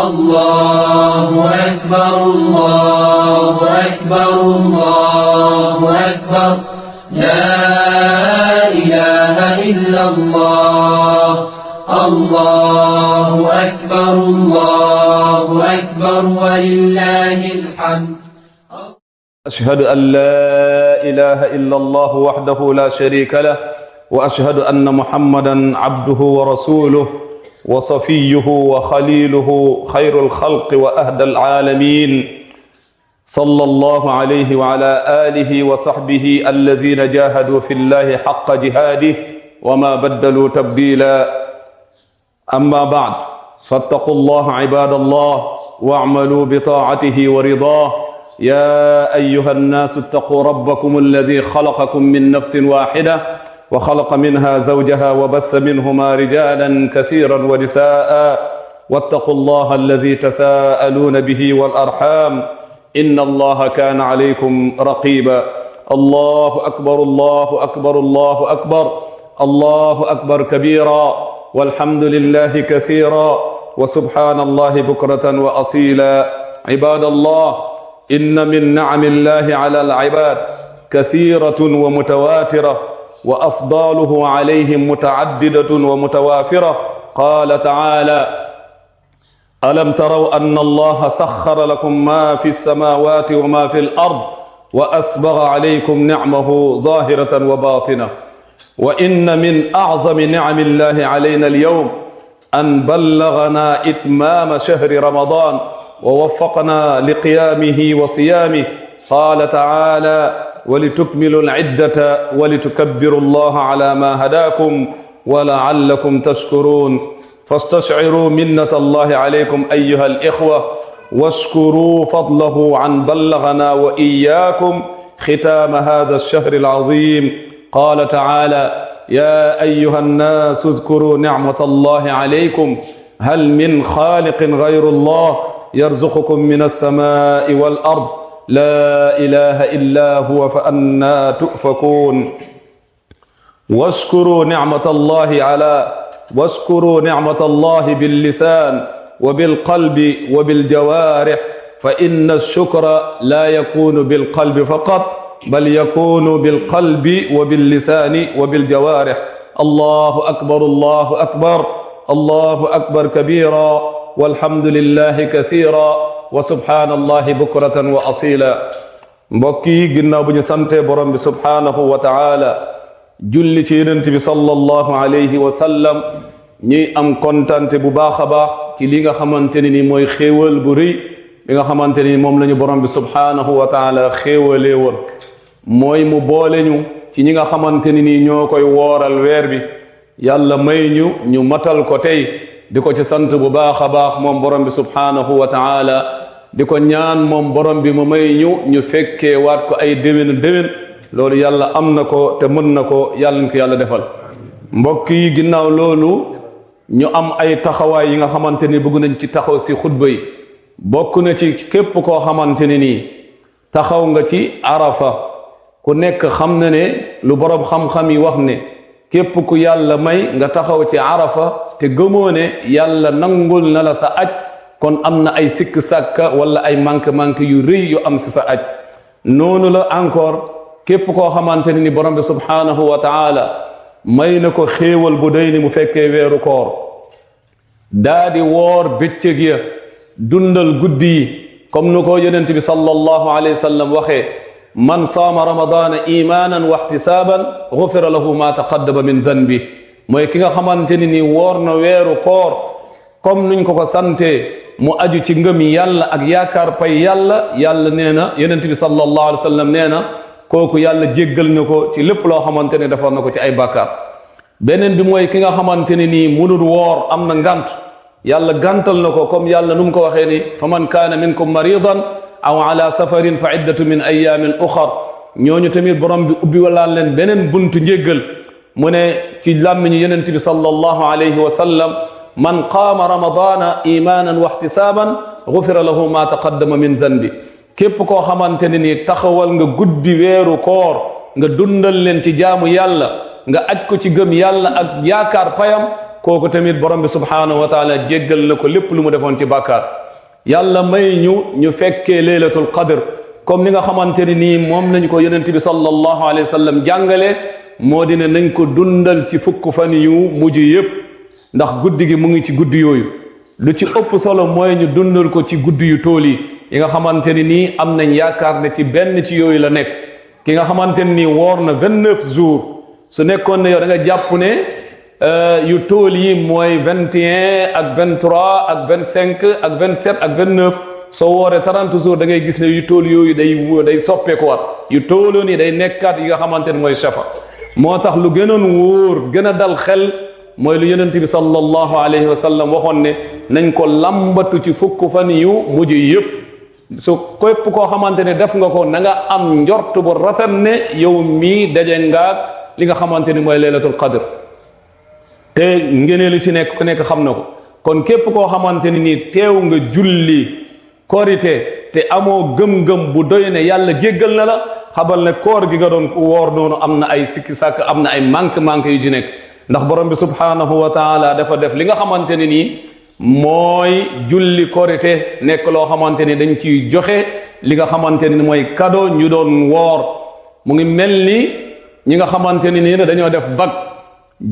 الله أكبر الله أكبر الله أكبر لا إله إلا الله الله أكبر ولله الحمد. أشهد أن لا إله إلا الله وحده لا شريك له وأشهد أن محمدا عبده ورسوله وصفيه وخليله خير الخلق وأهدى العالمين صلى الله عليه وعلى آله وصحبه الذين جاهدوا في الله حق جهاده وما بدلوا تبديلا. أما بعد فاتقوا الله عباد الله واعملوا بطاعته ورضاه. يا أيها الناس اتقوا ربكم الذي خلقكم من نفس واحدة وخلق منها زوجها وبث منهما رجالا كثيرا ونساء واتقوا الله الذي تساءلون به والأرحام إن الله كان عليكم رقيبا. الله أكبر الله أكبر الله أكبر الله أكبر كبيرا والحمد لله كثيرا وسبحان الله بكرة وأصيلا. عباد الله، إن من نعم الله على العباد كثيرة ومتواترة وأفضاله عليهم متعددة ومتوافرة. قال تعالى: ألم تروا أن الله سخر لكم ما في السماوات وما في الأرض وأسبغ عليكم نعمه ظاهرة وباطنة. وإن من أعظم نعم الله علينا اليوم أن بلغنا إتمام شهر رمضان ووفقنا لقيامه وصيامه. قال تعالى: ولتكملوا العدة ولتكبروا الله على ما هداكم ولعلكم تشكرون. فاستشعروا منة الله عليكم أيها الإخوة واشكروا فضله عن بلغنا وإياكم ختام هذا الشهر العظيم. قال تعالى: يا أيها الناس اذكروا نعمة الله عليكم هل من خالق غير الله يرزقكم من السماء والأرض لا إله إلا هو فأنى تؤفكون. واشكروا نعمة الله باللسان وبالقلب وبالجوارح، فإن الشكر لا يكون بالقلب فقط بل يكون بالقلب وباللسان وبالجوارح. الله أكبر الله أكبر الله أكبر كبيرا والحمد لله كثيرا وسبحان الله بكرة وأصيلا. mbokk yi, ginnaaw bu ñu sante borom bi subhaanahu wa taala julli ci yonent bi sallallahu alayhi wa sallam, ñuy am kontante bu baax a baax ci li nga xamante ne ni mooy xéewal bu rëy bi nga xamante ni moom la ñu borom bi subhaanahu wa taala xéewalee woon, mooy mu boole ñu ci ñi nga xamante ni nii ñoo koy wooral weer bi. yàlla may ñu matal ko tey di ko ci sant bu baax a baax moom borom bi subhaanahu wa taala, di ko ñaan moom borom bi mu may ñu fekkee waat ko ay déwén loolu yàlla am na ko te mën na ko, yàlla ñu ko yàlla defal. mbokk yi, ginnaaw loolu ñu am ay taxawaay yi nga xamante ni bëgg nañ ci taxaw si xutba yi. bokk na ci képp koo xamante ni nii taxaw nga ci arafa, ku nekk xam na ne lu borom xam-xam yi wax ne képp ku yàlla may nga taxaw ci arafa te gëmoo ne yàlla nangul na la sa aj, kon am na ay sikk sàkka wala ay manque yu rëy yu am si sa aj. noonu la encore képp koo xamante ni borom bi subhaanahu wa taala may na ko xéewal bu doy ni mu fekkee weeru koor, daa di woor bëccëg ya, dundal guddi yi, comme nu ko yonent bi sallallahu alayhi wa sallam waxee: man saama ramadana imanan wa ihtisaban gufira lahu ma taqaddama min zanbi. mooy ki nga xamante ni woor na weeru koor comme nuñ ko sante mu aju ci ngëm yàlla ak yaakaar pay yàlla. yàlla nee na, yonent bi sallallahu alayhi wa sallam nee na, kooku yàlla jéggal na ko ci lépp loo xamante ne defar na ko ci ay bàkkaar. beneen bi mooy ki nga xamante ne nii munul woor, am na ngant, yàlla gantal na ko comme yàlla nu mu ko waxee ni: fa man kaana minkum maridan aw ala safarin fa iddatu min ayamin uxar. ñooñu tamit borom bi ubbi walaan leen beneen buntu njéggal, mu ne ci làmmiñu yonent bi sallallahu alayhi wa sallam: man qaama ramadana imanan wa ihtisaban gufira lahu ma taqaddama min zanbi. képp koo xamante ne nii taxawal nga guddi weeru koor, nga dundal leen ci jaamu yàlla, nga aj ko ci gëm yàlla ak yaakaar payam, kooku tamit borom bi subhanahu wa taala jéggal na ko lépp lu mu defoon ci bàkkaar yàlla may ñu fekkee laylatul qadr comme ni nga xamante ne nii moom nañ ko yonent bi sallallahu alayhi wa sallam jàngale moo di ne nañ ko dundal ci fukk fan yu mujj yépp ndax guddi gi mu ngi ci guddi yooyu lu ci ëpp solo mooy ñu dundal ko ci guddi yu tool yi nga xamante ne nii am nañ yaakaar ne ci benn ci yooyu la nekk ki nga xamante ne nii woor na 29 jours su nekkoon ne yow da nga jàpp ne yu tool yi mooy 21 ak 23 ak 25 ak 27 ak 29 soo wooree 30 jours da ngay gis ne yu tool yooyu day soppeekuwaat yu tooloon yi day nekkaat yi nga xamante ne mooy shafa moo tax lu gënoon wóor gën a dal xel mooy lu yonent bi sallallahu alayhi wa sallam waxoon ne nañ ko lambatu ci fukk fan yu mujj yëpp su képp koo xamante ne def nga ko na nga am njort bu rafet ne yow mii daje ngaak li nga xamante ni mooy laylatul qadr te ngeneelu ci nekk ku nekk xam na ko kon képp koo xamante ni nii teew nga julli korité te amoo gëm-gëm bu doy ne yàlla jéggal na la xabal ne koor gi nga doon woor noonu am na ay sikki sàkk am na ay manque yu ci nekk ndax borom bi subhanahu wa taala dafa def li nga xamante ne nii mooy julli korité nekk loo xamante ni dañ ciy joxe li nga xamante ni mooy cadeau ñu doon woor mu ngi mel ni ñi nga xamante ni nii dañoo def bac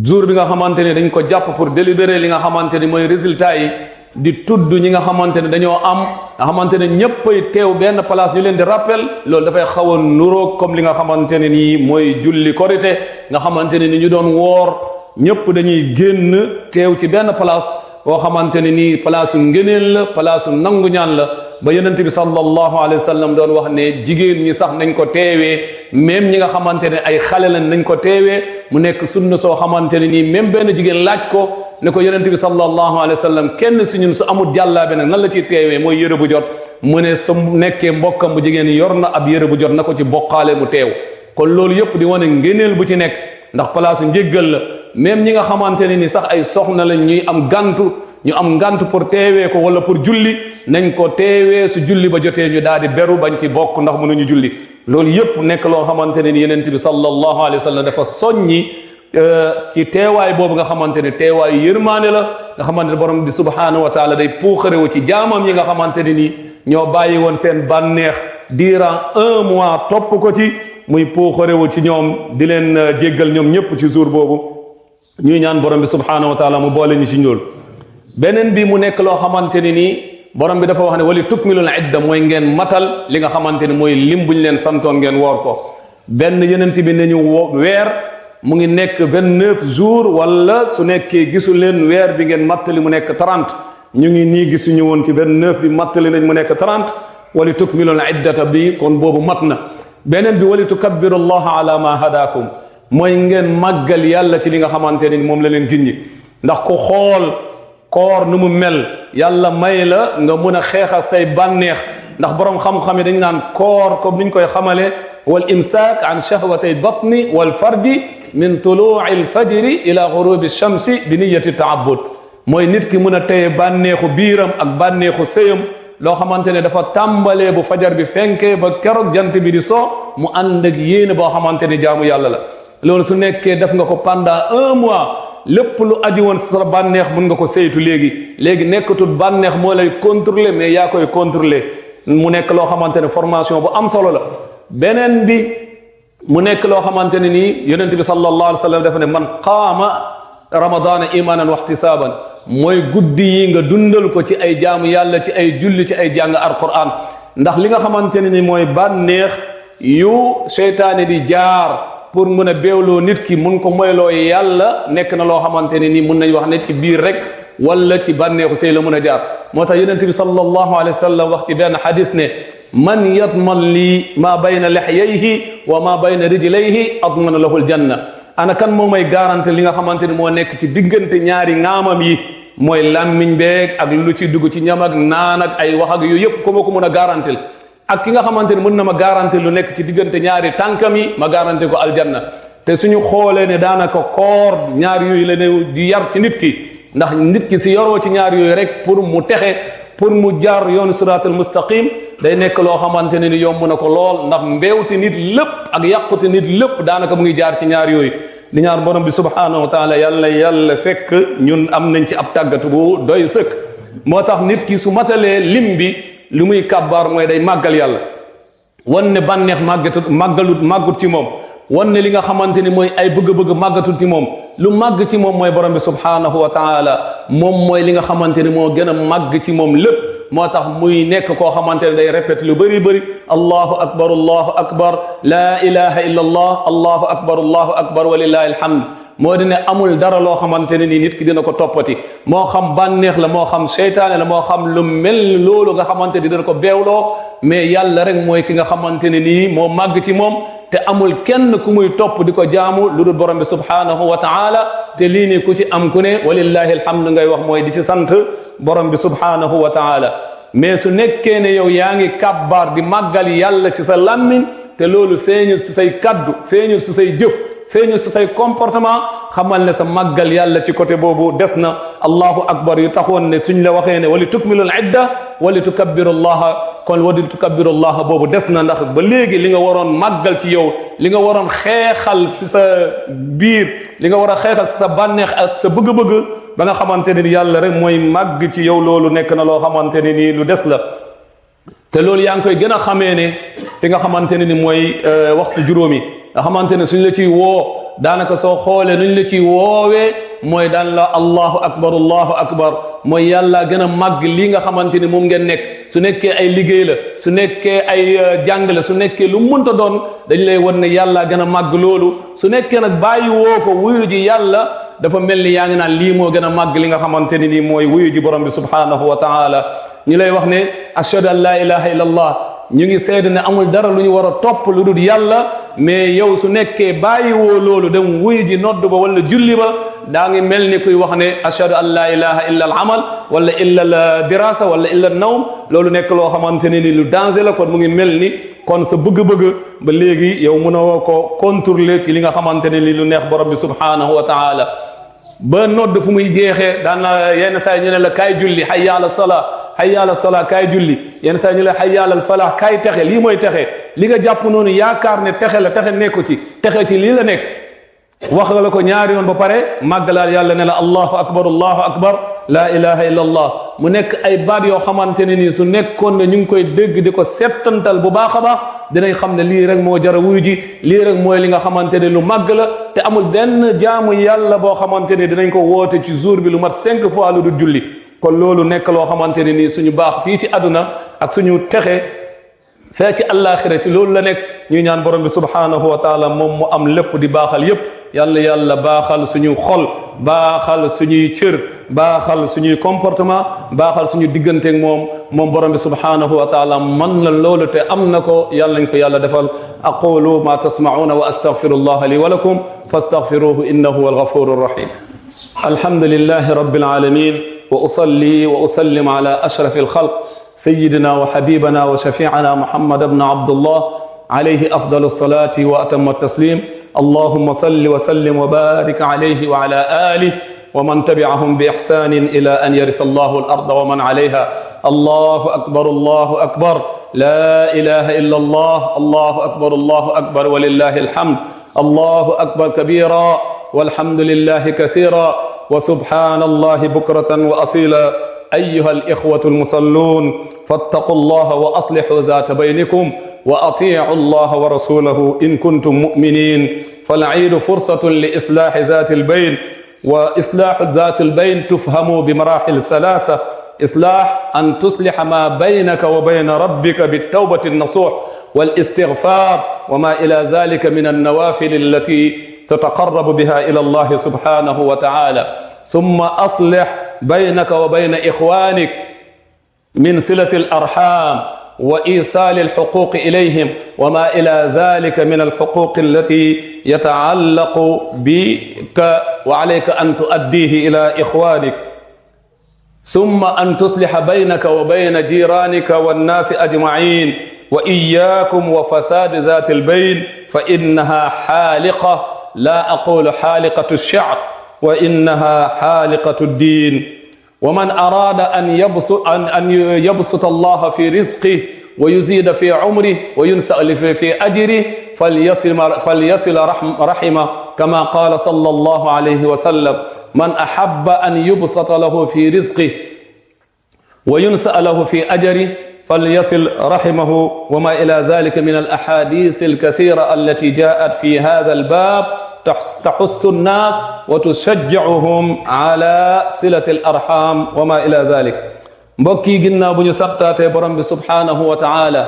jour bi nga xamante ni dañ ko jàpp pour délibérer li nga xamante ni mooy résultat yi di tudd ñi nga xamante ne dañoo am nga xamante ne ñëppay teew benn place ñu leen di rappel loolu dafay xaw a nuroog comme li nga xamante ne nii mooy julli korité nga xamante ne ni ñu doon woor ñëpp dañuy génn teew ci benn place boo xamante ne nii place ngëneel la place nangu ñaan la ba yonent bi sallallahu alayhi wa sallam doon wax ne jigéen ñi sax nañ ko teewee même ñi nga xamante ne ay xale lañ nañ ko teewee mu nekk sunna soo xamante ne nii même benn jigéen laaj ko ne ko yonent bi sallallahu alayhi wa sallam kenn si ñun su amul jàllaabe nag nan la ciy teewee mooy yëre bu jot mu ne su nekkee mbokkam bu jigéen yor na ab yëre bu jot na ko ci bokkaale mu teew kon loolu yëpp di wane ngëneel bu ci nekk ndax place njéggal la même ñi nga xamante ne ni sax ay soxna lañ ñuy am gantu ñu am ngant pour teewee ko wala pour julli nañ ko teewee su julli ba jotee ñu daal di beru bañ ci bokk ndax mënuñu julli loolu yëpp nekk loo xamante ne ni yonent bi sallallahu alayhi wa sallam dafa soññi ci teewaay boobu nga xamante ne teewaayu yërmaane la nga xamante ne borom bi subhanahu wa taala day puuxarewu ci jaamam yi nga xamante ne ni ñoo bàyyi woon seen bànneex durant 1 mois topp ko ci muy puuxarewu ci ñoom di leen jéggal ñoom ñëpp ci jour boobu ñuy ñaan borom bi subhanahu wa taala mu boole ñu ci ñool beneen bi mu nekk loo xamante ni nii borom bi dafa wax ne wali tukmilul idda mooy ngeen matal li nga xamante ni mooy lim buñ leen santoon ngeen woor ko benn yenent bi nañu weer mu ngi nekk 29 jours wala su nekkee gisu leen weer bi ngeen mattali mu nekk 30 ñu ngi nii gisuñu woon ci 29 bi mattali nañ mu nekk 30 wali tukmilul iddata bi kon boobu mat na beneen bi wali tukabbiru allaha ala ma hadakum mooy ngeen màggal yàlla ci li nga xamante ni moom la leen gindi ndax ku xool koor nu mu mel yàlla may la nga mun a xeexal say bànneex ndax borom xam-xam yi dañ naan koor comme niñ koy xamale wal imsaak an shahwatay batni wal farji min tuluuci alfajri ila gurubi shamsi bi niyati taabud mooy nit ki mun a téye bànneexu biiram ak bànneexu sëyam loo xamante ne dafa tàmbalee bu fajar bi fenkee ba keroog jant bi di so mu ànd ak yéene boo xamante ne jaamu yàlla la loolu su nekkee def nga ko pendant 1 mois lépp lu aju woon sa bànneex mun nga ko saytu léegi nekkatul bànneex moo lay contrôler mais yaa koy contrôler mu nekk loo xamante ne formation bu am solo la beneen bi mu nekk loo xamante ne nii yonent bi sallallahu alayhi wa sallam dafa ne man qaama ramadana imanan wa ihtisaban mooy guddi yi nga dundal ko ci ay jaamu yàlla ci ay julli ci ay jàng alquran ndax li nga xamante ne ni mooy bànneex yu seytaane di jaar pour mun a beewloo nit ki mun ko moyloo yàlla nekk na loo xamante ne nii mun nañ wax ne ci biir rek wala ci bànneexu sëy la mun a jaar moo tax yonent bi sallallahu alayhi wa sallam wax ci benn xadis ne man yadman lii maa bayna lexyayhi wa maa bayna rijlayhi admana lahu aljanna ana kan moo may garanti li nga xamante ne moo nekk ci diggante ñaari ŋaamam yi mooy làmmiñ beeg ak lu ci dugg ci ñam ak naan ak ay wax ak yooyu yëpp ko ma ko mun a garantil ak ki nga xamante ne mën na ma garanti lu nekk ci diggante ñaari tànkam yi ma garanti ko aljanna te suñu xoolee ne daanaka koor ñaar yooyu la ne di yar ci nit ki ndax nit ki si yoroo ci ñaar yooyu rek pour mu texe pour mu jaar yoonu siraatal mustaqim day nekk loo xamante ne ni yomb na ko lool ndax mbeewte nit lépp ak yàqute nit lépp daanaka mu ngi jaar ci ñaar yooyu di ñaan borom bi subhanahu wa taala yàlla fekk ñun am nañ ci ab tàggatu bu doy sëkk. moo tax nit ki su matalee lim bi lu muy kàbbaar mooy day màggal yàlla wan ne bànneex màggut ci moom, wan ne li nga xamante ni mooy ay bëgg-bëgg màggatul ci moom. lu màgg ci moom mooy borom bi subhanahu wa taala, moom mooy li nga xamante ni moo gën a màgg ci moom lépp. moo tax muy nekk koo xamante ne day répété lu bëri allahu akbar laa ilaha illa allah allahu akbar walillahi alhamd. moo di ne amul dara loo xamante ne nii nit ki dina ko toppati, moo xam bànneex la, moo xam seytaane la, moo xam lu mel loolu nga xamante ni dina ko beewloo, mais yàlla rek mooy ki nga xamante ne nii moo màgg ci moom, te amul kenn ku muy topp di ko jaamu lu dul borom bi subhanahu wa taala. te lii nii ku ci am ku ne walillahi alhamdu ngay wax mooy di ci sant borom bi subhanahu wa taala. mais su nekkee ne yow yaa ngi kàbbaar di màggal yàlla ci sa làmmiñ te loolu feeñul si say kaddu, feeñul si say jëf, feeñul si say comportement, xamal ne sa màggal yàlla ci côté boobu des na. allahu akbar yu taxoon ne suñ la waxee ne wali tukmilul idda wali tukabbirullaha, kon wali tukabbirullaha boobu des na, ndax ba léegi li nga waroon màggal ci yow, li nga waroon xeexal ci sa biir, li nga war a xeexal ci sa bànneex ak sa bëgg-bëgg ba nga xamante ne ni yàlla rek mooy màgg ci yow, loolu nekk na loo xamante ne nii lu des la. te loolu yaa ngi koy gën a xamee ne fi nga xamante ne ni mooy waxtu juróomi nga xamante ne suñ la ciy woo daanaka soo xoolee nuñ la ciy woowee mooy daan la allahu akbar mooy yàlla gën a màgg lii nga xamante ni moom ngeen nekk. su nekkee ay liggéey la, su nekkee ay jàng la, su nekkee lu mënta doon dañ lay won ne yàlla gën a màgg loolu. su nekkee nag bàyyi woo ko wuyu ji yàlla, dafa mel ni yaa ngi naan lii moo gën a màgg li nga xamante ni nii mooy wuyu ji borom bi subhanahu wa taala. ñu lay wax ne ashhadu an la ilaha illa allah, ñu ngi seede ne amul dara lu ñu war a topp lu dul yàlla. mais yow su nekkee bàyyi woo loolu dem wuyu ji nodd ba wala julli ba, daa ngi mel ni kuy wax ne ashhadu an la ilaha illa al amal wala illa al dirasa wala illa al nawm. loolu nekk loo xamante ne ni lu danger la. kon mu ngi mel ni kon sa bëgg-bëgg ba léegi yow mënoo ko contrôler ci li nga xamante ne ni lu neex borom bi subhanahu wa taala. ba nodd fu muy jeexee daan na yenn saa yi ñu ne la kaay julli, hayya ala salaa kaay julli. yenn saa yi ñu ne la hayya ala falah kaay texe. lii mooy texe. li nga jàpp noonu yaakaar ne texe la, texe nekku ci, texe ci lii la nekk. wax nga la ko ñaari yoon ba pare màggalaal yàlla ne la allahu akbar laa ilaha illa allah. mu nekk ay baat yoo xamante ne nii su nekkoon ne ñu ngi koy dégg di ko settantal bu baax a baax, dinañ xam ne lii rek moo jara wuyu ji, lii rek mooy li nga xamante ne lu màgg la. te amul benn jaamu yàlla boo xamante ne dinañ ko woote ci jour bi lu mat 5 fois lu du julli. kon loolu nekk loo xamante ne nii suñu baax fii ci àdduna ak suñu texe fee ci àllaaxira ci loolu la nekk. ñuy ñaan borom bi subhanahu wa taala moom mu am lépp di baaxal yépp. yàlla baaxal suñu xol, baaxal suñuy cër, baaxal suñuy comportement, baaxal suñu digganteeg moom borom bi subhanahu wa taala man la loolu te am na ko. yàlla nañ ko yàlla defal. aqulu ma tasma'una wa astaghfirullaha li wa lakum fastaghfiruhu innahu huwal ghafurur rahim. alhamdulillahi rabbil alamin wa usalli wa usallim ala ashrafil khalq sayyidina wa habibana wa shafi'ana muhammad ibn abdullah alayhi afdalus salati wa atammat taslim. اللهم صل وسلم وبارك عليه وعلى آله ومن تبعهم بإحسان إلى أن يرث الله الأرض ومن عليها. الله أكبر لا إله إلا الله. الله أكبر ولله الحمد. الله أكبر كبيرا والحمد لله كثيرا وسبحان الله بكرة وأصيلا. أيها الإخوة المصلون فاتقوا الله وأصلحوا ذات بينكم وأطيعوا الله ورسوله إن كنتم مؤمنين. فالعيد فرصة لإصلاح ذات البين، وإصلاح ذات البين تفهم بمراحل ثلاثة. إصلاح أن تصلح ما بينك وبين ربك بالتوبة النصوح والاستغفار وما إلى ذلك من النوافل التي تتقرب بها إلى الله سبحانه وتعالى. ثم أصلح بينك وبين إخوانك من صلة الأرحام وإيصال الحقوق إليهم وما إلى ذلك من الحقوق التي يتعلق بك وعليك أن تؤديه إلى إخوانك. ثم أن تصلح بينك وبين جيرانك والناس أجمعين. وإياكم وفساد ذات البين فإنها حالقة، لا أقول حالقة الشعر، وإنها حالقة الدين. ومن أراد أن يبسط الله في رزقه ويزيد في عمره وينسأ في أجره فليصل رحمه كما قال صلى الله عليه وسلم من أحب أن يبسط له في رزقه وينسأ له في أجره فليصل رحمه وما إلى ذلك من الأحاديث الكثيرة التي جاءت في هذا الباب تحث الناس وتشجعهم على صلة الأرحام وما إلى ذلك. mbokki ginnaaw bu ñu sabtaatee borom bi subhanahu wa taala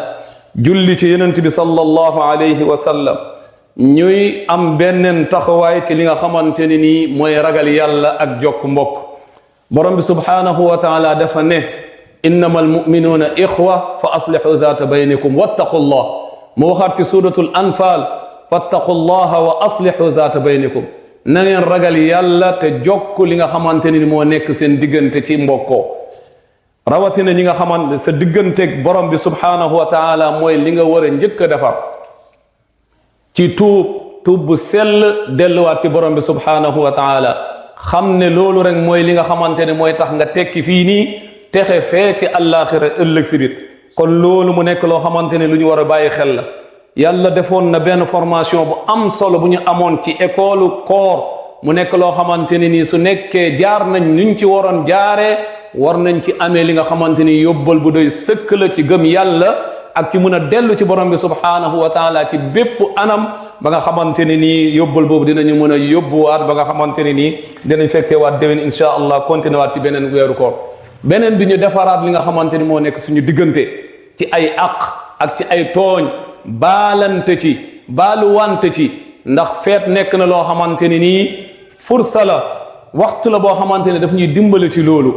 julli ci yonent bi sallallahu alayhi wa sallam ñuy am benneen taxawaay ci li nga xamante ne nii mooy ragal yàlla ak jokk mbokk. borom bi subhanahu wa taala dafa ne innama almuminuuna ixwa fa aslihu zaata baynikum wattaqullah mu waxaat ci suratul anfal fattaqullaha wa aslihu zaata baynikum na ngeen ragal yàlla te jokk li nga xamante ni moo nekk seen diggante ci mbokkoo rawatina ñi nga xamante sa digganteeg borom bi subhanahu wa taala mooy li nga war a njëkk a defar ci tuub bu sell delluwaat ci borom bi subhanahu wa taala xam ne loolu rek mooy li nga xamante ne mooy tax nga tekki fii nii texe fee ci àllaaxira ëllëg si biir kon loolu mu nekk loo xamante ne lu ñu war a bàyyi xel la. yàlla defoon na benn formation bu am solo bu ñu amoon ci école koor mu nekk loo xamante ne nii su nekkee jaar nañ nuñ ci waroon jaaree war nañ ci amee li nga xamante ni yóbbal bu doy sëkk la ci gëm yàlla ak ci mën a dellu ci borom bi subhanahu wa taala ci bépp anam ba nga xamante ne nii yóbbal boobu dinañu mën a yóbbuwaat ba nga xamante ne nii dinañ fekkee waat déwén insha allah continué waat ci beneen weeru koor. beneen bi ñu defaraat li nga xamante ni moo nekk suñu diggante ci ay àq ak ci ay tooñ baalante ci baaluwante ci ndax feet nekk na loo xamante ni nii fursa la waxtu la boo xamante ne daf ñuy dimbale ci loolu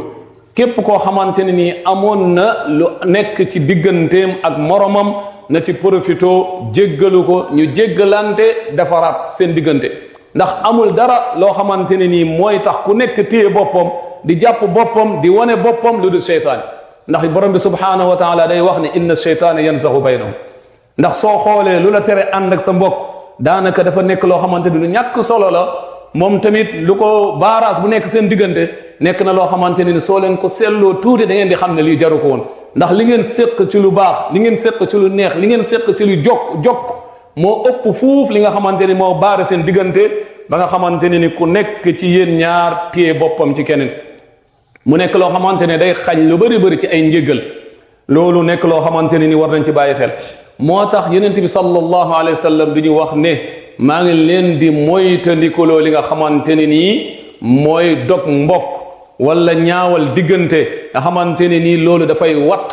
képp koo xamante ne nii amoon na lu nekk ci digganteem ak moromam na ci profito jéggalu ko ñu jéggalante defaraat seen diggante ndax amul dara loo xamante ne nii mooy tax ku nekk téye boppam di jàpp boppam di wane boppam lu du seytaan ndax borom bi subhanahu wa taala day wax ne inna seytaana yanzahu baynahum ndax soo xoolee lu la tere ànd ak sa mbokk daanaka dafa nekk loo xamante ni lu ñàkk solo la moom tamit lu ko baaraas bu nekk seen diggante nekk na loo xamante ni soo leen ko seetloo tuuti da ngeen di xam ne lii jaru ko woon ndax li ngeen séq ci lu baax li ngeen séq ci lu neex li ngeen séq ci lu jokk moo ëpp fuuf li nga xamante ni moo baare seen diggante ba nga xamante ni ku nekk ci yéen ñaar téye boppam ci keneen mu nekk loo xamante ne day xañ lu bëri ci ay njéggal loolu nekk loo xamante ni war nañ ci bàyyi xel moo tax yonent bi sallallahu alayhi wa sallam du ñu wax ne maa ngi leen di moytandikuloo li nga xamante ne nii mooy dog mbokk wala ñaawal diggante nga xamante ne nii loolu dafay wat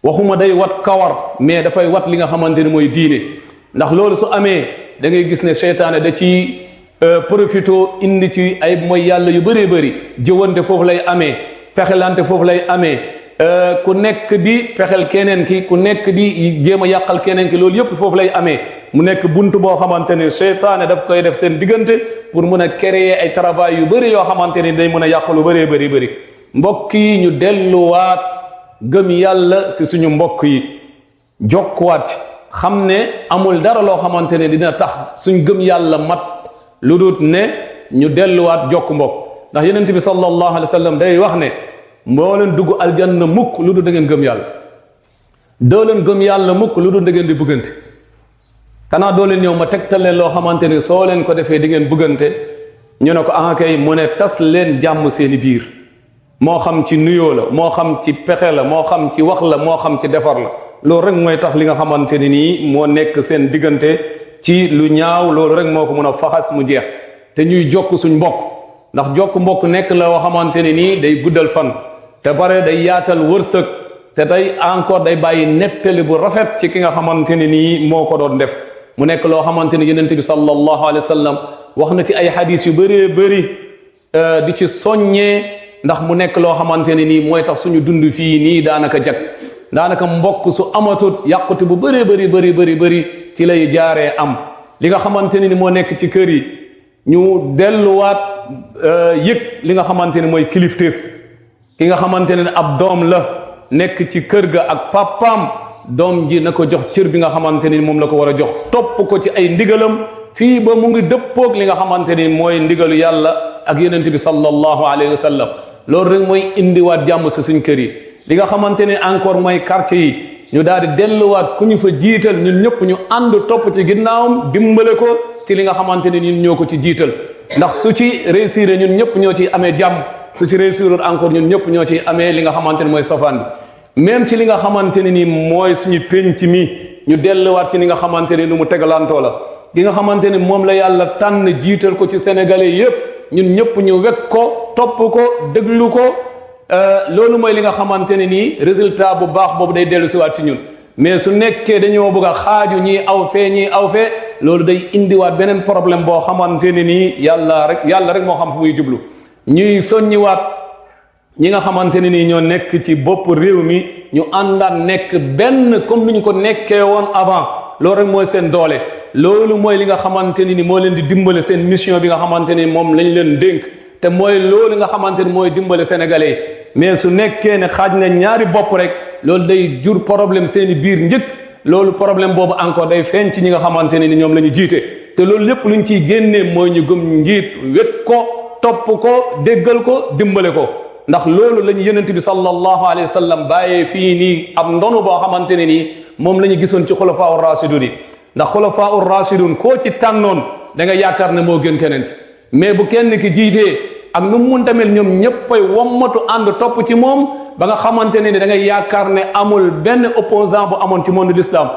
waxuma day wat kawar mais dafay wat li nga xamante ni mooy diine ndax loolu su amee da ngay gis ne seytaane da ci profito indi ci ay mooy yàlla yu bëree bëri jëwante foofu lay amee fexelante foofu lay amee ku nekk di fexel keneen ki ku nekk di jéem a yàqal keneen ki loolu yëpp foofu lay amee mu nekk buntu boo xamante ni seytaane daf koy def seen diggante pour mën a créer ay travail yu bëri yoo xamante ni day mën a yàq lu bëree bëri mbokk yi ñu delluwaat gëm yàlla si suñu mbokk yi jokkuwaat xam ne amul dara loo xamante ne dina tax suñ gëm yàlla mat lu dut ne ñu delluwaat jokk mbokk ndax yonent bi sallallahu alayhi wa sallam day wax ne moo leen dugg aljanna mukk lu dul da ngeen gëm yàlla doo leen gëm yàlla mukk lu dul da ngeen di bëggante kanaa doo leen ñëw ma tegtal leen loo xamante ni soo leen ko defee di ngeen bëggante ñu ne ko kay mu ne tas leen jàmm seeni biir moo xam ci nuyoo la moo xam ci pexe la moo xam ci wax la moo xam ci defar la loolu rek mooy tax li nga xamante ni nii moo nekk seen diggante ci lu ñaaw loolu rek moo ko mën a faxas mu jeex te ñuy jokk suñ mbokk ndax jokk mbokk nekk la yoo xamante ne nii day guddal fan te bare day yaatal wërsëg te day encore day bàyyi nettali bu rafet ci ki nga xamante ne nii moo ko doon def mu nekk loo xamante ne yonent bi sallallahu alayhi wa sallam wax na ci ay xadis yu bëree bëri di ci soññee ndax mu nekk loo xamante ne nii mooy tax suñu dund fii nii daanaka jag daanaka mbokk su amatut yàqute bu bëree bëri ci lay jaaree am li nga xamante ne ni moo nekk ci kër yi ñu delluwaat yëg li nga xamante ne mooy kilifteef ki nga xamante ne ab doom la nekk ci kër ga ak papaam doom ji na ko jox cër bi nga xamante ni moom la ko war a jox topp ko ci ay ndigalam fii ba mu ngi dëppoog li nga xamante ni mooy ndigalu yàlla ak yonent bi sallallahu alayhi wa sallam loolu rek mooy indiwaat jàmm si suñ kër yi li nga xamante ni encore mooy quartier yi ñu daal di delluwaat ku ñu fa jiital ñun ñëpp ñu ànd topp ci ginnaawam dimbale ko ci li nga xamante ne ñun ñoo ko ci jiital ndax su ci réussir ñun ñëpp ñoo ciy amee jàmm su ci réussir encore ñun ñëpp ñoo ciy amee li nga xamante ne mooy sofaan bi même ci li nga xamante ne ni mooy suñu penc mi ñu delluwaat ci li nga xamante ne nu mu tegalantoo la gi nga xamante ne moom la yàlla tànn jiital ko ci sénégalais yépp ñun ñëpp ñu wekk ko topp ko déglu ko loolu mooy li nga xamante ne nii résultat bu baax boobu day dellu siwaat ci ñun mais su nekkee dañoo bëgg a xaaju ñii aw fee ñii aw fee loolu day indiwaat beneen problème boo xamante ne nii yàlla rek moo xam fu muy jublu ñuy soññiwaat ñi nga xamante ne nii ñoo nekk ci bopp réew mi ñu àndaan nekk benn comme ni ñu ko nekkee woon avant loolu rek mooy seen doole loolu mooy li nga xamante ni moo leen di dimbale seen mission bi nga xamante ni moom lañ leen dénk te mooy loolu nga xamante ni mooy dimbale sénégalais mais su nekkee ne xaaj na ñaari bopp rek loolu day jur problème seeni biir njëkk loolu problème boobu encore day feeñ ci ñi nga xamante ne ni ñoom la ñu jiite te loolu lépp luñ ciy génnee mooy ñu gëm njiit wét ko topp ko déggal ko dimbale ko ndax loolu la ñu yonent bi sallallahu alayhi wa sallam bàyyee fii nii am ndonu boo xamante ne nii moom la ñu gisoon ci xulafaa ur rashidun yi ndax xulafaa ur rashidun koo ci tànnoon da nga yaakaar ne moo gën keneen ki mais bu kenn ki jiitee ak nu mu munta mel ñoom ñëppay wommatu ànd topp ci moom ba nga xamante ne ni da ngay yaakaar ne amul benn opposant bu amoon ci monde l'islam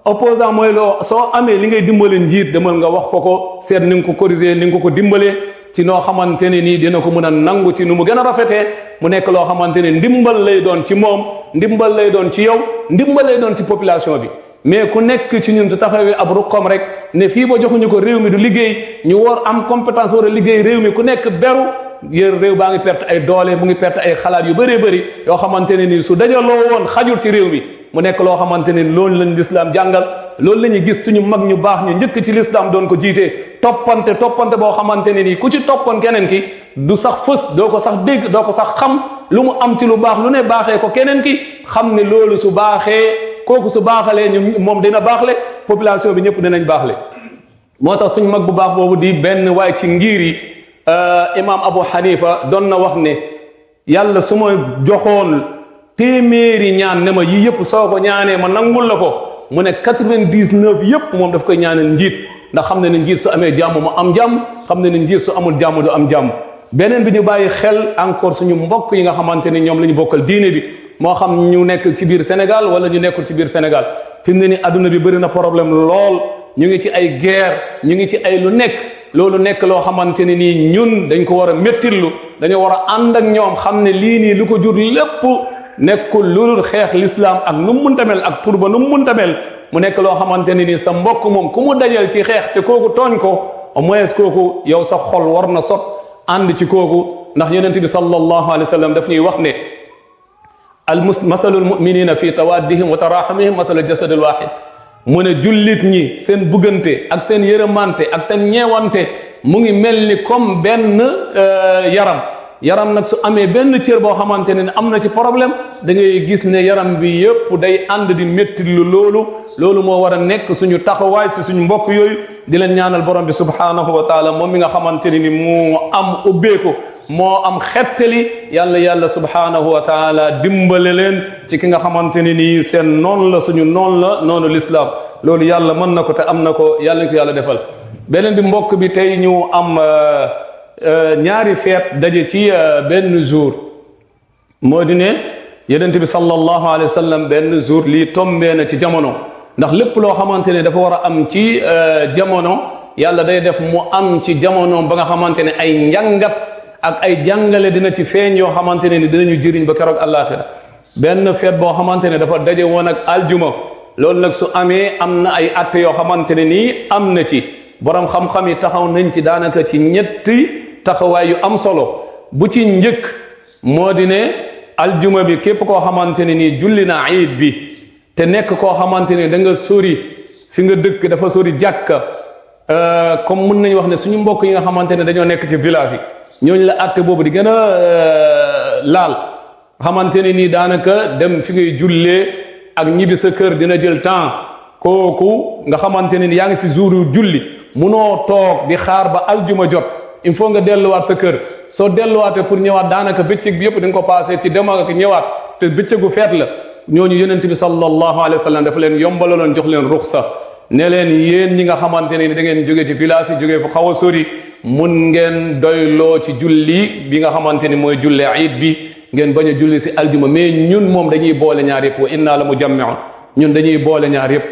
opposant mooy loo soo amee li ngay dimbale njiit demal nga wax ko seet ni nga ko corriger ni nga ko dimbalee ci noo xamante ne nii dina ko mën a nangu ci nu mu gën a rafetee mu nekk loo xamante ne ndimbal lay doon ci moom ndimbal lay doon ci yow ndimbal lay doon ci population bi mais ku nekk ci ñun su taxawee ab ruqam rek ne fii ba joxuñu ko réew mi du liggéey ñu war am compétence war a liggéey réew mi ku nekk beru yéen réew baa ngi perte ay doole mu ngi perte ay xalaat yu bëree bëri yoo xamante ne nii su dajaloo woon xajul ci réew mi mu nekk loo xamante ne loolu lañ lislaam jàngal loolu la ñuy gis suñu mag ñu baax ñu njëkk ci lislaam doon ko jiitee toppante boo xamante ne nii ku ci toppoon keneen ki du sax fës doo ko sax dégg doo ko sax xam lu mu am ci lu baax lu ne baaxee ko keneen ki xam ne loolu su baaxee kooku su baaxalee ñu moom dina baaxle population bi ñëpp dinañ baaxle moo tax suñu mag bu baax boobu di benn waaye ci ngir yi imam Abu Hanifa doon na wax ne yàlla su ma joxoon téeméeri ñaan ne ma yii yëpp soo ko ñaanee ma nangul la ko mu ne 99 yëpp moom daf koy ñaanal njiit ndax xam ne ne njiit su amee jàmm mu am jàmm xam ne ne njiit su amul jàmm du am jàmm beneen bi ñu bàyyi xel encore suñu mbokk yi nga xamante ni ñoom la ñu bokkal diine bi moo xam ñu nekk ci biir Sénégal wala ñu nekkul ci biir Sénégal fi mu ne ni adduna bi bëri na problème lool ñu ngi ci ay guerre ñu ngi ci ay lu nekk loolu nekk loo xamante ne nii ñun dañ ko war a méttillu dañoo war a ànd ak ñoom xam ne lii nii lu ko jur lépp nekkul lu dul xeex l'islam ak nu mu munta mel ak tur ba nu mu munta mel mu nekk loo xamante ne nii sa mbokk moom ku mu dajal ci xeex te kooku tooñ ko au moins kooku yow sa xol war na sot ànd ci kooku ndax yonent bi sallallahu alayhi wa sallam daf ñuy wax ne masalul muminina fi tawaddihim wa taraxumihim masalul jasadil wahid mu ne jullit ñi seen buggante ak seen yërëmante ak seen ñeewante mu ngi mel ni comme benn yaram nag su amee benn cër boo xamante ne am na ci problème da ngay gis ne yaram bi yëpp day ànd di métti lu loolu moo war a nekk suñu taxawaay si suñu mbokk yooyu di leen ñaanal borom bi subhanahu wa taala moom mi nga xamante ne ni moo am ubbeeku moo am xettali yàlla subhanahu wa taala dimbale leen ci ki nga xamante ne nii seen noonu la suñu noonu l'islam loolu yàlla mën na ko te am na ko yàlla ñu ko yàlla defal beneen bi mbokk bi tey ñu am ñaari feet daje ci benn jour moo di ne yonent bi sallallahu alayhi wa sallam benn jour lii tombee na ci jamono ndax lépp loo xamante ne dafa war a am ci jamono yàlla day def mu am ci jamono ba nga xamante ne ay njàngat ak ay jàngale dina ci feeñ yoo xamante ne ni dinañu jëriñ ba keroog àllaaxira benn feet boo xamante ne dafa daje woon ak aljuma loolu nag su amee am na ay atte yoo xamante ne nii am na ci borom xam-xam yi taxaw nañ ci daanaka ci ñetti taxawaay yu am solo bu ci njëkk moo di ne aljuma bi képp koo xamante ne nii julli na iid bi te nekk koo xamante ne da nga sori fi nga dëkk dafa sori jàkka comme mën nañu wax ne suñu mbokk yi nga xamante ne dañoo nekk ci village yi ñooñu la atte boobu di gën a laal xamante ne nii daanaka dem fi ngay jullee ak ñibbi sa kër dina jël temps kooku nga xamante ne ni yaa ngi si jouru julli munoo toog di xaar ba aljuma jot il faut nga delluwaat sa kër soo delluwaatee pour ñëwaat daanaka bëccëg bi yëpp di nga ko passé ci dem ak ñëwaat te bëccëgu feet la ñooñu yonent bi sallallahu alayhi wa sallam dafa leen yombalaloon jox leen ruxsa ne leen yéen ñi nga xamante ne ni da ngeen jóge ci village yi jóge fu xaw a sori mun ngeen doyloo ci julli bi nga xamante ni mooy julle iid bi ngeen bañ a julli si aljuma mais ñun moom dañuy boole ñaar yëpp wa inna la mujammi'un ñun dañuy boole ñaar yëpp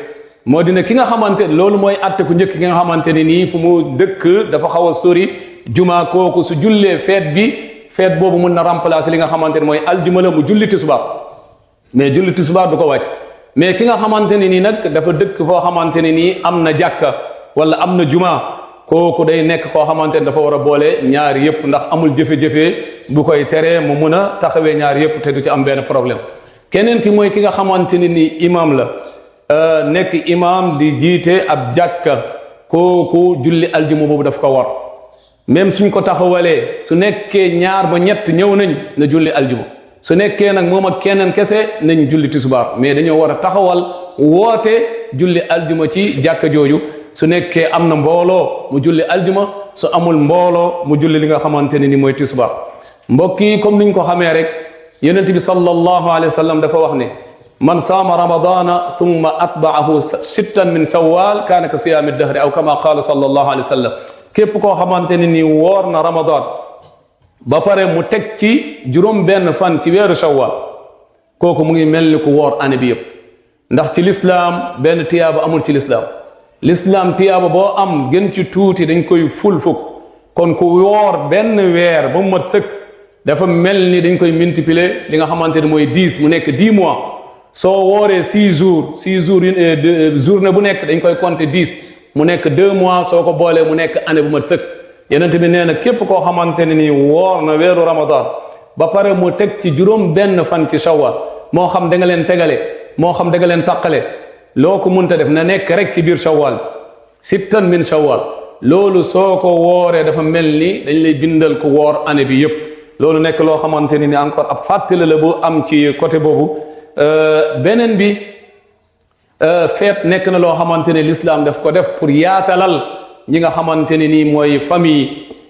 moo dina ki nga xamante loolu mooy atte ku njëkk ki nga xamante ne nii fu mu dëkk dafa xaw a sori juma kooku su jullee feet boobu mun na remplacer li nga xamante ne mooy aljuma la mu julli tisbaar mais julli tisbaar du ko wàcc mais ki nga xamante ne nii nag dafa dëkk foo xamante ne nii am na jàkka wala am na juma kooku day nekk koo xamante ne dafa war a boole ñaar yëpp ndax amul jëfe-jëfe bu koy teree mu mun a taxawee ñaar yëpp te du ci am benn problème keneen ki mooy ki nga xamante ne nii imam la nekk imam di jiite ab jàkka kooku julli aljuma boobu daf ko war même suñ ko taxawalee su nekkee ñaar ba ñett ñëw nañ na julli aljuma su nekkee nag moom ak keneen kese nañ julli tisbaar mais dañoo war a taxawal woote julli aljuma ci jàkka jooju su nekkee am na mbooloo mu julli aljuma su amul mbooloo mu julli li nga xamante ne ni mooy tisbaar mbokk yi comme niñ ko xamee rek yonent bi sallallahu alayhi wa sallam dafa wax ne man saama ramadana summa atbaahu sittan min shawwal kaana ka siyaami dahri aw kama qaala sallallahu alayhi wa sallam képp koo xamante ne ni woor na ramadan ba pare mu teg ci juróom benn fan ci weeru shawwal kooku mu ngi mel ni ku woor année bi yëpp ndax ci lislaam benn tiyaaba amul ci lislaam tiyaaba boo am gën ci tuuti dañ koy ful fukk kon ku woor benn weer ba mu mat sëkk dafa mel ni dañ koy multiplier li nga xamante ne mooy 10 mu nekk 10 mois soo wooree 6 jours journée bu nekk dañ koy compter 10 mu nekk 2 mois soo ko boolee mu nekk année bu mat sëkk yonent bi nee na képp koo xamante ne nii woor na weeru ramadan ba pare mu teg ci juróom benn fan ci shawwal moo xam da nga leen tegale moo xam da nga leen taqale loo ko munta def na nekk rek ci biir shawwal sittan min shawwal loolu soo ko wooree dafa mel ni dañ lay bindal ko woor année bi yëpp loolu nekk loo xamante ne ni encore ab fàttali la bu am ci côté boobu beneen bi feet nekk na loo xamante ne l'islam daf ko def pour yaatalal ñi nga xamante ne nii mooy famille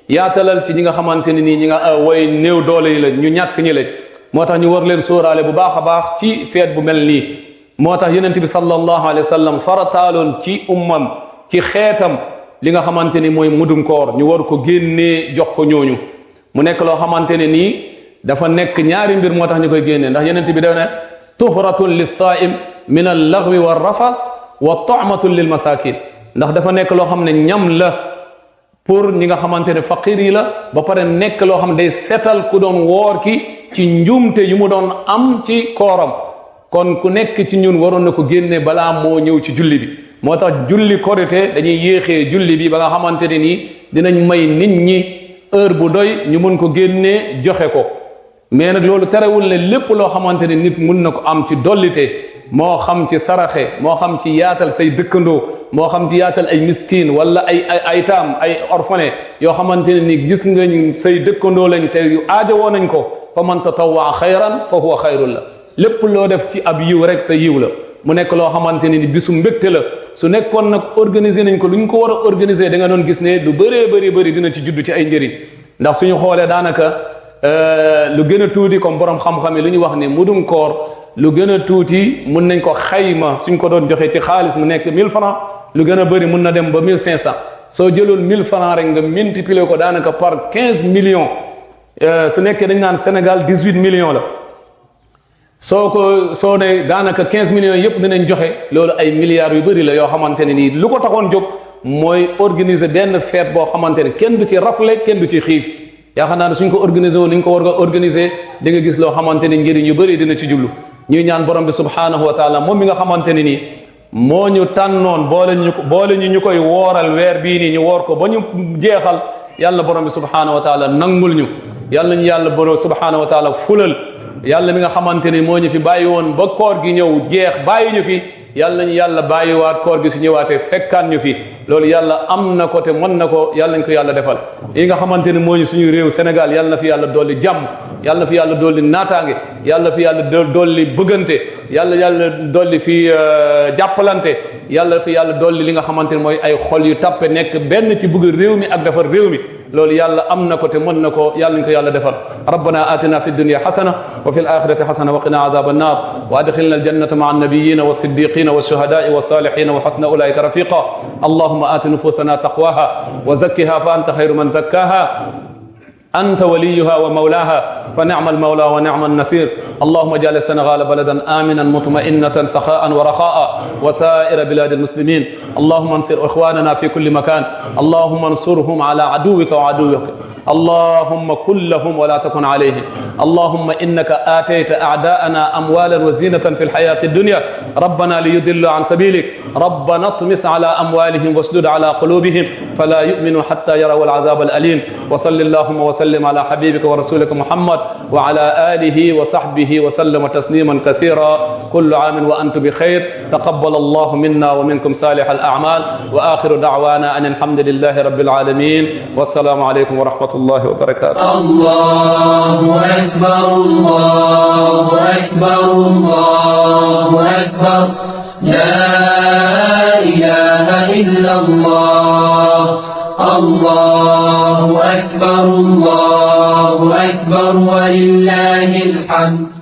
yaatalal ci ñi nga xamante ne nii ñi nga way néew doole yi la ñu ñàkk ñi la moo tax ñu war leen sóoraale bu baax a baax ci feet bu mel nii moo tax yonent bi sallallahu alayhi wa sallam farataaloon ci ummam ci xeetam li nga xamante ni mooy mudum koor ñu war ko génnee jox ko ñooñu mu nekk loo xamante ne nii dafa nekk ñaari mbir moo tax ñu koy génnee ndax yonent bi daf ne tuhratun lis-saa'im min al-laghwi war-rafas wa ta'matun lil masakin ndax dafa nekk loo xam ne ñam la pour ñi nga xamante ne faqir yi la ba pare nekk loo xam ne day setal ku doon woor ki ci njuumte yu mu doon am ci kooram kon ku nekk ci ñun waroon na ko génne balaa moo ñëw ci julli bi moo tax julli korité dañuy yéexee julli bi ba nga xamante ne nii dinañ may nit ñi heure bu doy ñu mun ko génnee joxe ko mais nag loolu terewul ne lépp loo xamante ne nit mun na ko am ci dollite moo xam ci saraxe moo xam ci yaatal say dëkkandoo moo xam ci yaatal ay miskin wala ay taam ay orphelin yoo xamante ne ni gis nga say dëkkandoo lañ te aajowoo nañ ko fa man tatawwa xayran fa huwa xayrun la lépp loo def ci ab yiw rek sa yiw la mu nekk loo xamante ne ni bisu mbégte la su nekkoon nag organiser nañ ko lu ñu ko war a organiser da nga doon gis ne lu bëree bëri dina ci juddu ci ay njëriñ ndax suñu xoolee daanaka lu gën a tuuti comme borom xam-xam yi lu ñu wax ne mudum koor lu gën a tuuti mun nañ ko xayma suñ ko doon joxe ci xaalis mu nekk 1000 francs lu gën a bëri mun na dem ba 1500 soo jëloon 1000 francs rek nga multiplier ko daanaka par 15 millions su nekkee dañ naan Sénégal 18 millions la soo ne daanaka 15 millions yëpp dinañ joxe loolu ay milliards yu bëri la yoo xamante ne nii lu ko taxoon jóg mooy organiser benn fête boo xamante ne kenn du ci rafle kenn du ci xiif yaakaar naa ne suñ ko organiser woon ni ñu ko war a organiser di nga gis loo xamante ne njëriñ yu bëri dina ci jublu ñuy ñaan borom bi subhanahu wa taala moom mi nga xamante ne nii moo ñu tànnoon boole ñu koy wooral weer bii nii ñu woor ko ba ñu jeexal yàlla borom bi subhanahu wa taala nangul ñu yàlla ñu yàlla borom subhanahu wa taala fulal yàlla mi nga xamante ni moo ñu fi bàyyi woon ba koor gi ñëw jeex bàyyi ñu fi yàlla ñu yàlla bàyyiwaat koor gi su ñëwaatee fekkaan ñu fi loolu yàlla am na ko te mën na ko yàlla nañ ko yàlla defal yi nga xamante ne moo ñu suñu réew Sénégal yàlla na fi yàlla dolli jàmm yàlla na fi yàlla dolli naataange yàlla fi yàlla dolli bëggante yàlla dolli fi jàppalante yàlla fi yàlla dolli li nga xamante ne mooy ay xol yu tappe nekk benn ci bëgg réew mi ak defar réew mi loolu yàlla am na ko te mën na ko yàlla nañ ko yàlla defal rabbana atina fi dunya hasana wa fil akhirati hasana wa qina adhab an-nar wa adkhilna al-jannata ma'a an-nabiyyin was-siddiqin wash-shuhada'i was-salihin wa hasna ulaika rafiqa allahumma ati nufusana taqwaha wa zakkiha fa anta khayru man zakkaha أنت وليها ومولاها فنعم المولى ونعم النصير اللهم اجعل السنغال بلدا آمنا مطمئنة سخاء ورخاء وسائر بلاد المسلمين اللهم انصر إخواننا في كل مكان اللهم انصرهم على عدوك وعدوك اللهم كن لهم ولا تكن عليهم اللهم إنك آتيت أعداءنا أموالا وزينة في الحياة الدنيا ربنا ليضلوا عن سبيلك ربنا اطمس على أموالهم واسدد على قلوبهم فلا يؤمنوا حتى يروا العذاب الأليم وصل اللهم وسلم على حبيبك ورسولك محمد وعلى آله وصحبه وسلم تسليما كثيرا كل عام وأنتم بخير تقبل الله منا ومنكم صالح الأعمال وآخر دعوانا أن الحمد لله رب العالمين والسلام عليكم ورحمة الله وبركاته الله أكبر الله أكبر الله أكبر لا إله إلا الله الله أكبر ولله الحمد